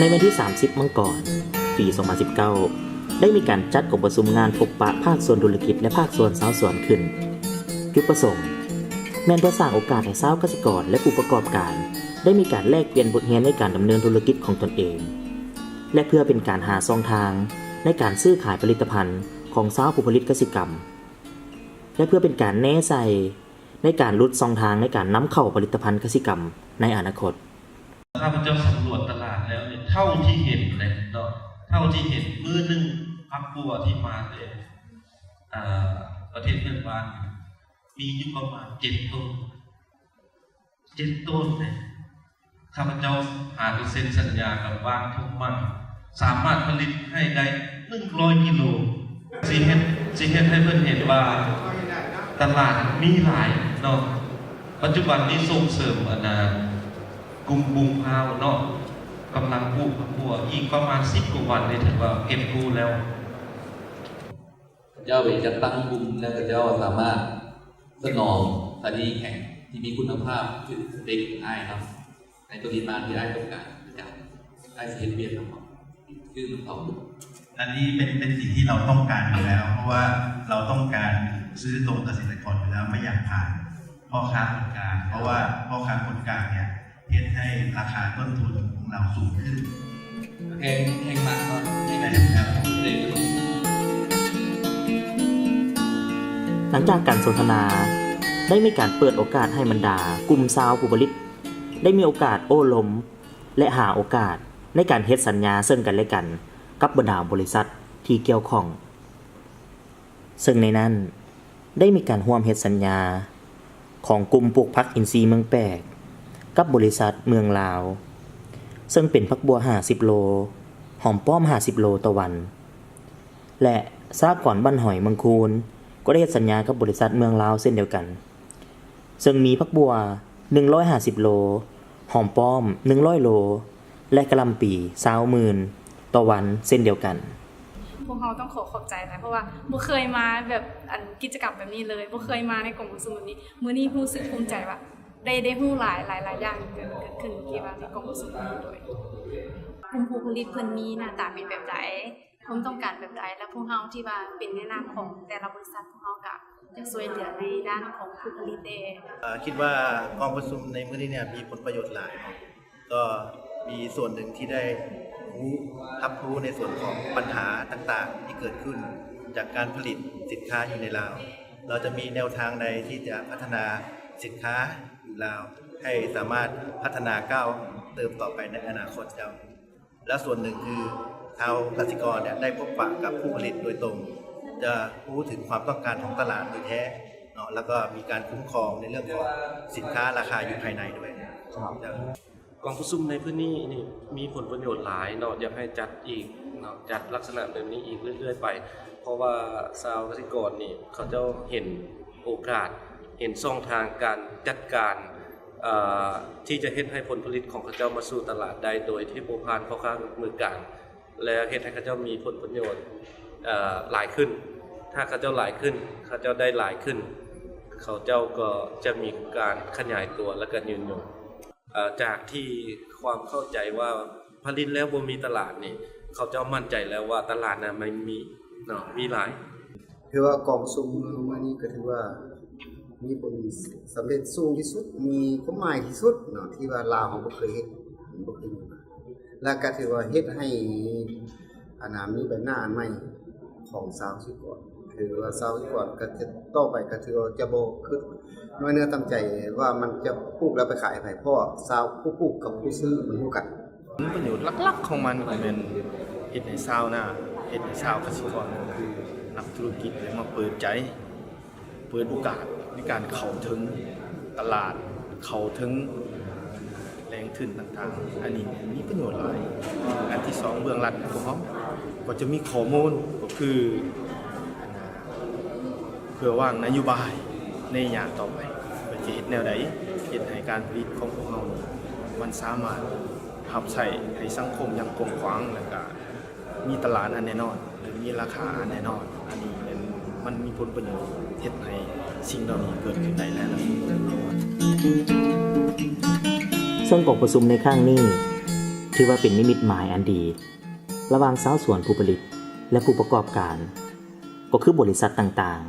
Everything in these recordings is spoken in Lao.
ໃນວັນທີສາມສິບມັງກອນ ປີສອງພັນສິບເກົ້າ ໄດ້ມີການຈັດກອງປະຊຸມງານພົບປະພາກສ່ວນທຸລະກິດ ແລະ ພາກສ່ວນຊາວສວນຂຶ້ນ. ຈຸດປະສົງແມ່ນເພື່ອສ້າງໂອກາດໃຫ້ຊາວກະສິກອນ ແລະ ຜູ້ປະກອບການ ໄດ້ມີການແລກປ່ຽນບົດຮຽນໃນການດຳເນີນທຸລະກິດຂອງຕົນເອງ ແລະ ເພື່ອເປັນການຫາຊ່ອງທາງໃນການຊື້ຂາຍຜະລິດຕະພັນຂອງຊາວຜູ້ຜະລິດກະສິກຳ ແລະ ເພື່ອເປັນການແນໃສ່ໃນການຫຼຸດຊ່ອງທາງໃນການນຳເຂົ້າຜະລິດຕະພັນກະສິກຳໃນອະນາຄົດ. ຂ້າພະເຈົ້າສຳຫຼວດຕະຫຼາດແລ້ວນີ້ ເທົ່າທີ່ເຫັນເລີຍເນາະ ເທົ່າທີ່ເຫັນ ມື້ໜຶ່ງຜັກບົວທີ່ມາແຕ່ ເອີ ປະເທດເພື່ອນບ້ານ ມີຢູ່ປະມານເຈັດໂຕ ເຈັດໂຕເດ້. ຂ້າພະເຈົ້າຫາໄປເຊັນສັນຍາກັບບ້ານທົ່ງໝ້າ ສາມາດຜະລິດໃຫ້ໄດ້ໜຶ່ງຮ້ອຍກິໂລ. ຊິເຮັດ ຊິເຮັດໃຫ້ເພິ່ນເຫັນວ່າຕະຫຼາດມີຫຼາຍເນາະ. ປັດຈຸບັນນີ້ສົ່ງເສີມ ອັນນ່າ ກຸ່ມປຸງພ້າວເນາະ ກຳລັງປູກຜັກບົວ ອີກປະມານສິບກວ່າວັນນີ້ຖືວ່າເກັບກູ້ແລ້ວ. ເຈົ້າໄປຈັດຕັ້ງກຸ່ມ ແລ້ວເຈົ້າສາມາດສະໜອງສະໜີແຂງທີ່ມີຄຸນນະພາບ ຄືສະເປັກອ້າຍເນາະ ໃນຕົວນີ້ມາທີ່ອ້າຍຕ້ອງການ ອາຈານ ອ້າຍຊິເຮັດວຽກນຳເຂົາ ຄືນຳເຂົາ. ອັນນີ້ເປັນ ເປັນສິ່ງທີ່ເຮົາຕ້ອງການຢູ່ແລ້ວ ເພາະວ່າເຮົາຕ້ອງການຊື້ຕົງກະສິກະກອນຢູ່ແລ້ວ ບໍ່ຢາກຜ່ານພໍ່ຄ້າຄົນກາງ ເພາະວ່າພໍ່ຄ້າຄົນກາງເນຍ ເຮັດໃຫ້ລາຄາຕົ້ນທຶນຂອງເຮົາສູງຂຶ້ນ. ແຮງ ແຮງມາກເນາະ ແຮງ ແມ່ນແລ້ວ. ຫຼັງຈາກການສົນທະນາ ໄດ້ມີການເປີດໂອກາດໃຫ້ບັນດາກຸ່ມຊາວຜູ້ຜະລິດ ໄດ້ມີໂອກາດໂອ້ລົມ ແລະ ຫາໂອກາດໃນການເຮັດສັນຍາເຊິ່ງກັນແລະກັນກັບບັນດາບໍລິສັດທີ່ກ່ຽວຂ້ອງ. ເຊິ່ງໃນນັ້ນໄດ້ມີການຮ່ວມເຮັດສັນຍາຂອງກຸ່ມປູກຜັກອິນຊີເມືອງແປກ ກັບບໍລິສັດເມືອງລາວ ເຊິ່ງເປັນຜັກບົວຫ້າສິບໂລ, ຫອມປ້ອມຫ້າສິບໂລຕໍ່ວັນ ແລະ ສະຫະກອນບ້ານຫອຍເມືອງຄູນ ກໍໄດ້ເຮັດສັນຍາກັບບໍລິສັດເມືອງລາວເຊັ່ນດຽວກັນ ເຊິ່ງມີຜັກບົວໜຶ່ງຮ້ອຍຫ້າສິບໂລ, ຫອມປ້ອມໜຶ່ງຮ້ອຍໂລ ແລະ ກະຫຼ່ຳປີຊາວໝື່ນຕໍ່ວັນເຊັ່ນດຽວກັນ. ພວກເຮົາຕ້ອງຂໍຂອບໃຈຫຼາຍ ເພາະວ່າບໍ່ເຄີຍມາແບບ ອັນ ກິດຈະກຳແບບນີ້ເລີຍ, ບໍ່ເຄີຍມາໃນກອງປະຊຸມແບບນີ້. ມື້ນີ້ຮູ້ສຶກພູມໃຈວ່າໄດ້ ໄດ້ຮູ້ຫຼາຍ ຫຼາຍ ຫຼາຍຢ່າງເກີດ ເກີດຂຶ້ນທີ່ວ່າໃນກອງປະຊຸມນີ້ໂດຍ ກຸ່ມຜູ້ຜະລິດເພິ່ນມີໜ້າຕາເປັນແບບໃດ, ຄວາມຕ້ອງການແບບໃດ ແລະ ພວກເຮົາທີ່ວ່າເປັນໃນນາມຂອງແຕ່ລະບໍລິສັດ ພວກເຮົາກະຈະຊ່ວຍເຫຼືອໃນດ້ານຂອງຜູ້ຜະລິດແດ່. ເອີ ຄິດວ່າກອງປະຊຸມໃນມື້ນີ້ເນຍ ມີຜົນປະໂຫຍດຫຼາຍເນາະ ກໍມີສ່ວນໜຶ່ງທີ່ໄດ້ຮູ້ ຮັບຮູ້ໃນສ່ວນຂອງບັນຫາຕ່າງໆທີ່ເກີດຂຶ້ນຈາກການຜະລິດສິນຄ້າຢູ່ໃນລາວ. ເຮົາຈະມີແນວທາງໃດທີ່ຈະພັດທະນາສິນຄ້າຢູ່ລາວ ໃຫ້ສາມາດພັດທະນາກ້າວເຕີບຕໍ່ໄປໃນອະນາຄົດເຈົ້າ. ແລະ ສ່ວນໜຶ່ງຄືຊາວກະສິກອນເນຍໄດ້ພົບປະກັບຜູ້ຜະລິດໂດຍຕົງ ຈະຮູ້ເຖິງຄວາມຕ້ອງການຂອງຕະຫຼາດໂດຍແທ້ເນາະ ແລ້ວກໍມີການຄຸ້ມຄອງໃນເລື່ອງຂອງສິນຄ້າລາຄາຢູ່ພາຍໃນດ້ວຍ. ເຈົ້າ. ກອງປະຊຸມໃນມື້ນີ້ນີ້ມີຜົນປະໂຫຍດຫຼາຍເນາະ, ຢາກໃຫ້ຈັດອີກເນາະ, ຈັດລັກສະນະແບບນີ້ອີກເລື້ອຍໆໄປ ເພາະວ່າຊາວກະສິກອນນີ້ເຂົາເຈົ້າເຫັນໂອກາດ, ເຫັນຊ່ອງທາງການຈັດການ ເອີ ທີ່ຈະເຮັດໃຫ້ຜົນຜະລິດຂອງເຂົາເຈົ້າມາສູ່ຕະຫຼາດໄດ້ ໂດຍທີ່ບໍ່ຜ່ານພໍ່ຄ້າມືກາງ ແລະ ເຮັດໃຫ້ເຂົາເຈົ້າມີຜົນປະໂຫຍດ ເອີ ຫຼາຍຂຶ້ນ. ຖ້າເຂົາເຈົ້າຫຼາຍຂຶ້ນ, ເຂົາເຈົ້າໄດ້ຫຼາຍຂຶ້ນ, ເຂົາເຈົ້າກໍຈະມີການຂະຫຍາຍຕົວ ແລະ ກະຍືນຍົງ. ເອີ ຈາກທີ່ຄວາມເຂົ້າໃຈວ່າຜະລິດແລ້ວບໍ່ມີຕະຫຼາດນີ້, ເຂົາເຈົ້າໝັ້ນໃຈແລ້ວວ່າຕະຫຼາດນະມັນມີເນາະ, ມີຫຼາຍ. ຖືວ່າກອງປະຊຸມມື້ນີ້ກໍຖືວ່າມີຜົນສຳເລັດສູງທີ່ສຸດ, ມີຄວາມໝາຍທີ່ສຸດເນາະ ທີ່ວ່າລາວເຮົາບໍ່ເຄີຍເຮັດ, ບໍ່ເຄີຍມີມາ ແລ້ວກໍຖືວ່າເຮັດໃຫ້ ອັນນ່າ ມີໃບໜ້າອັນໃໝ່ຂອງຊາວກະສິກອນ. ຖືວ່າຊາວກະສິກອນກໍຈະ ຕໍ່ໄປກໍຖືວ່າຈະບໍ່ຄິດນ້ອຍເນື້ອຕ່ຳໃຈວ່າມັນຈະປູກແລ້ວໄປຂາຍໃຫ້ໃຜ, ເພາະວ່າຊາວ ຜູ້ປູກກັບຜູ້ຊື້ມັນຮູ້ກັນ. ຜົນປະໂຫຍດຫຼັກໆຂອງມັນກໍແມ່ນເຮັດໃຫ້ຊາວນາ, ເຮັດໃຫ້ຊາວກະສິກອນ ກໍຄືນັກທຸລະກິດ ໄດ້ມາເປີດໃຈ, ເປີດໂອກາດໃນການເຂົ້າເຖິງຕະຫຼາດ, ເຂົ້າເຖິງແຫຼ່ງທຶນຕ່າງໆ. ອັນນີ້ມີປະໂຫຍດຫຼາຍ. ອັນທີສອງ ເບື້ອງລັດຂອງເຮົາກໍຈະມີຂໍ້ມູນ, ກໍຄື ອັນນ່າ ເພື່ອວາງນະໂຍບາຍໃນໄລຍະຕໍ່ໄປ ວ່າຈະເຮັດແນວໃດ ເຮັດໃຫ້ການຜະລິດຂອງພວກເຮົານີ້ ມັນສາມາດຮັບໃຊ້ໃຫ້ສັງຄົມຢ່າງກວ້າງຂວາງ ແລ້ວກະມີຕະຫຼາດອັນແນ່ນອນ ແລະ ມີລາຄາອັນແນ່ນອນ. ອັນນີ້ແມ່ນມັນມີຜົນປະໂຫຍດ ເຮັດໃຫ້ສິ່ງເຫຼົ່ານີ້ເກີດຂຶ້ນໄດ້ໃນອະນາຄົດ. ເຊິ່ງກອງປະຊຸມໃນຄັ້ງນີ້ ຖືວ່າເປັນນິມິດໝາຍອັນດີ ລະຫວ່າງຊາວສວນຜູ້ຜະລິດ ແລະ ຜູ້ປະກອບການ ກໍຄືບໍລິສັດຕ່າງ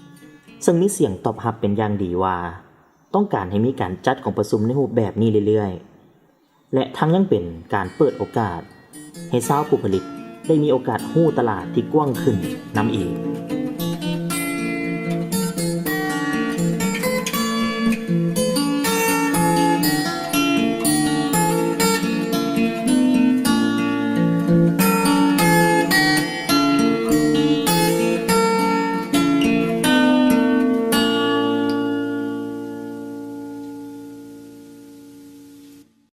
ໆ ເຊິ່ງມີສຽງຕອບຮັບເປັນຢ່າງດີວ່າ ຕ້ອງການໃຫ້ມີການຈັດກອງປະຊຸມໃນຮູບແບບນີ້ເລື້ອຍໆ ແລະ ທັງຍັງເປັນການເປີດໂອກາດ ໃຫ້ຊາວຜູ້ຜະລິດໄດ້ມີໂອກາດຮູ້ຕະຫຼາດທີ່ກວ້າງຂຶ້ນນຳອີກ.